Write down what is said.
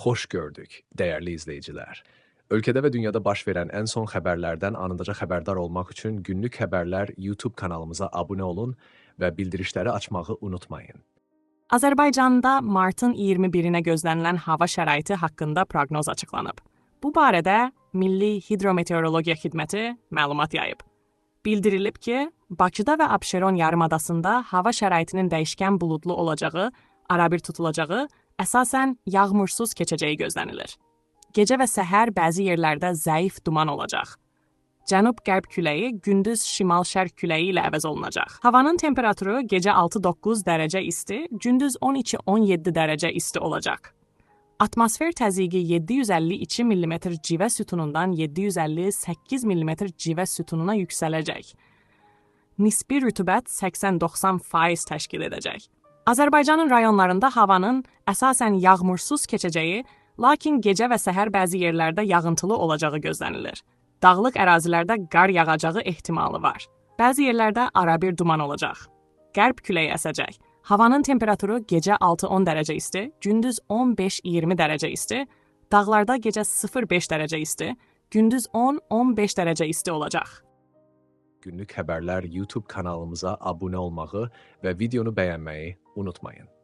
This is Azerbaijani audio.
Xoş gördük, dəyərli izləyicilər. Ölkədə və dünyada baş verən ən son xəbərlərdən anındaca xəbərdar olmaq üçün Günlük Xəbərlər YouTube kanalımıza abunə olun və bildirişləri açmağı unutmayın. Azərbaycanda martın 21-nə gözlənilən hava şəraiti haqqında proqnoz açıqlanıb. Bu barədə Milli Hidrometeorologiya Xidməti məlumat yayıb. Bildirilib ki, Bakıda və Abşeron yarımadasında hava şəraitinin dəyişkən buludlu olacağı, arabir tutulacağı, əsasən yağmursuz keçəcəyi gözlənilir. Gecə və səhər bəzi yerlərdə zəif duman olacaq. Cənub-qərb küləyi gündüz şimal-şərq küləyi ilə əvəz olunacaq. Havanın temperaturu gecə 6-9 dərəcə isti, gündüz 12-17 dərəcə isti olacaq. Atmosfer təzyiqi 752 mm civə sütunundan 758 mm civə sütununa yüksələcək. Nisbi rütubət 80-90% təşkil edəcək. Azərbaycanın rayonlarında havanın əsasən yağmursuz keçəcəyi, lakin gecə və səhər bəzi yerlərdə yağıntılı olacağı gözlənilir. Dağlıq ərazilərdə qar yağacağı ehtimalı var. Bəzi yerlərdə arabir duman olacaq. Qərb küləyi əsəcək. Havanın temperaturu gecə 6-10 dərəcə isti, gündüz 15-20 dərəcə isti, dağlarda gecə 0-5 dərəcə isti, gündüz 10-15 dərəcə isti olacaq. Günlük Xəbərlər YouTube kanalımıza abunə olmağı və videonu bəyənməyi unutmayın.